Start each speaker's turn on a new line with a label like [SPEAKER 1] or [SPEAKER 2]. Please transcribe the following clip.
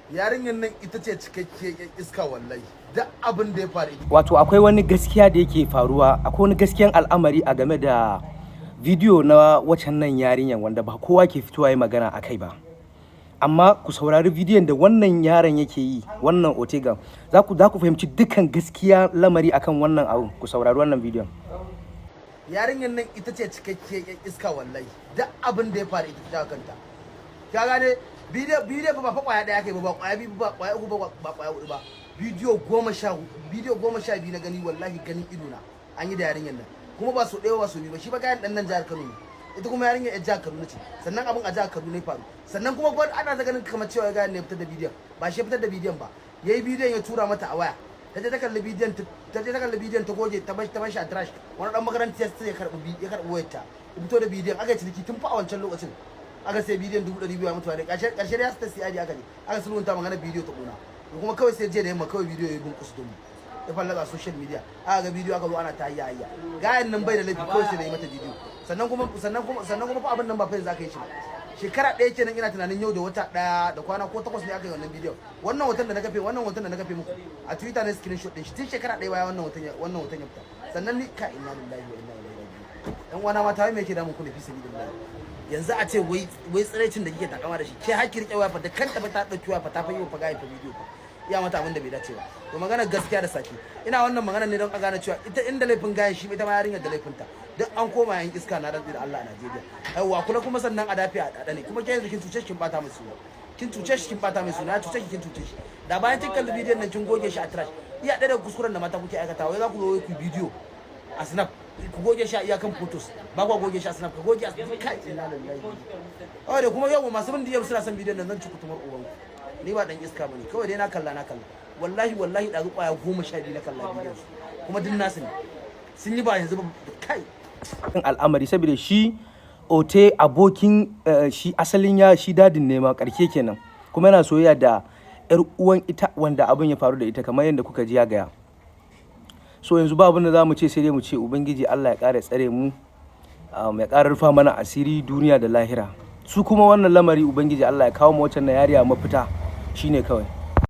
[SPEAKER 1] Yarinyar nan ita ce cikakkiyar iska wallahi. Duk abin da ya faru ita.
[SPEAKER 2] Wato akwai wani gaskiya da yake faruwa, akwai wani gaskiyan al'amari a game da bidiyo na wacan nan yarinyan wanda ba kowa ke fitowa yi magana a kai ba. Amma ku saurari bidiyon da wannan yaron yake yi, wannan Otega, za ku fahimci dukkan gaskiya lamari akan wannan abu. Ku saurari wannan bidiyon.
[SPEAKER 1] Yarinyar nan ita ce cikakkiyar iska wallahi. Duk abin da ya faru ita ta kanta. Ka gane, bidiyo bidiyo ba fa kwaya daya kai ba, ba kwaya biyu ba, kwaya uku ba, ba kwaya hudu ba, bidiyo 12 na gani wallahi, ganin ido na an yi da yarinyar nan, kuma ba so ɗaya ba so biyu ba. Shi ba gayan dan nan jihar Kano ne, ita kuma yarinyar yar jihar Kaduna ce. Sannan abin a jihar Kaduna ya faru. Sannan kuma gwad ana ta ganin kamar cewa gayan ne ya fitar da bidiyon. Ba shi ya fitar da bidiyon ba. Yayi bidiyon, ya tura mata a waya, ta je ta kalli bidiyon, ta je ta kalli bidiyon, ta goge, ta bashi a trash. Wani dan makaranta ya karbi, ya karbi wayarta, ya fito da bidiyon, aka yi ciniki tun fa a wancan lokacin. Aka sai bidiyon 200,000 mutuwa ne. Karshe karshe da ya ta CID aka je aka sulhunta magana, bidiyo ta kona. Kuma kawai sai jiya da yamma kawai bidiyo ya bunkusu domin ya fallaka social media, aka ga bidiyo, aka zo ana ta hayya hayya. Gayan nan bai da laifi, kawai sai da yi mata bidiyo. Sannan kuma fa abin nan ba fa yanzu aka yi shi ba, shekara ɗaya kenan. Ina tunanin yau da wata ɗaya da kwana ko 8 ne aka yi wannan bidiyon. Wannan hoton da na kafe muku a Twitter ne, screenshot din shi tun shekara ɗaya baya wannan hoton ya fita. Sannan ni ka, inna lillahi wa inna ilaihi raji'un. Yan uwana mata, wai me yake damun ku ne, fi sabilillah? Yanzu a ce wai tsiraicin da kike takama da shi, ke har ki rike waya fa, da kanta fa ta dauki waya fa, ta fa yi wa fa gayin fa bidiyo fa, iya mata abin da bai dace ba. To magana gaskiya da saki, ina wannan magana ne don a gane cewa ita inda laifin gayan shi, ita ma yarinyar da laifinta. Duk an koma yan iska, na rantsi da Allah a Najeriya. Yawwa, kula kuma sannan a dafi a dada ne. Kuma ke yanzu kin cuce shi, kin bata mai suna. Kin cuce shi, kin bata mai suna. Ya cuce ki, kin cuce shi. Da bayan kin kalli bidiyon nan kin goge shi a trash. Iya ɗaya daga kuskuren da mata kuke aikata, wai za ku zo ku bidiyo a Snap, ku goge shi a iyakan photos, ba ku goge shi a Snap, ka goge a kai. Inna lillahi. Oh, da kuma yau masu bin DM suna son bidiyon nan, zan ci kutumar uban. Ni ba dan iska bane, kawai dai na kalla, na kalla wallahi. Wallahi ɗazu kwaya 12 na kalla bidiyon su, kuma duk nasu ne sun yi, ba yanzu ba. Kai.
[SPEAKER 2] Al'amari saboda shi Ote abokin shi asalin ya shi dadin ne ma karke kenan, kuma yana soyayya da yar uwan ita wanda abin ya faru da ita, kamar yadda kuka ji ya gaya. So yanzu ba abin da za mu ce sai dai mu ce Ubangiji Allah ya ƙara tsare mu, ya ƙara rufa mana asiri duniya da lahira. Su kuma wannan lamari, Ubangiji Allah ya kawo mu waccan na yariya mafita. Shine kawai.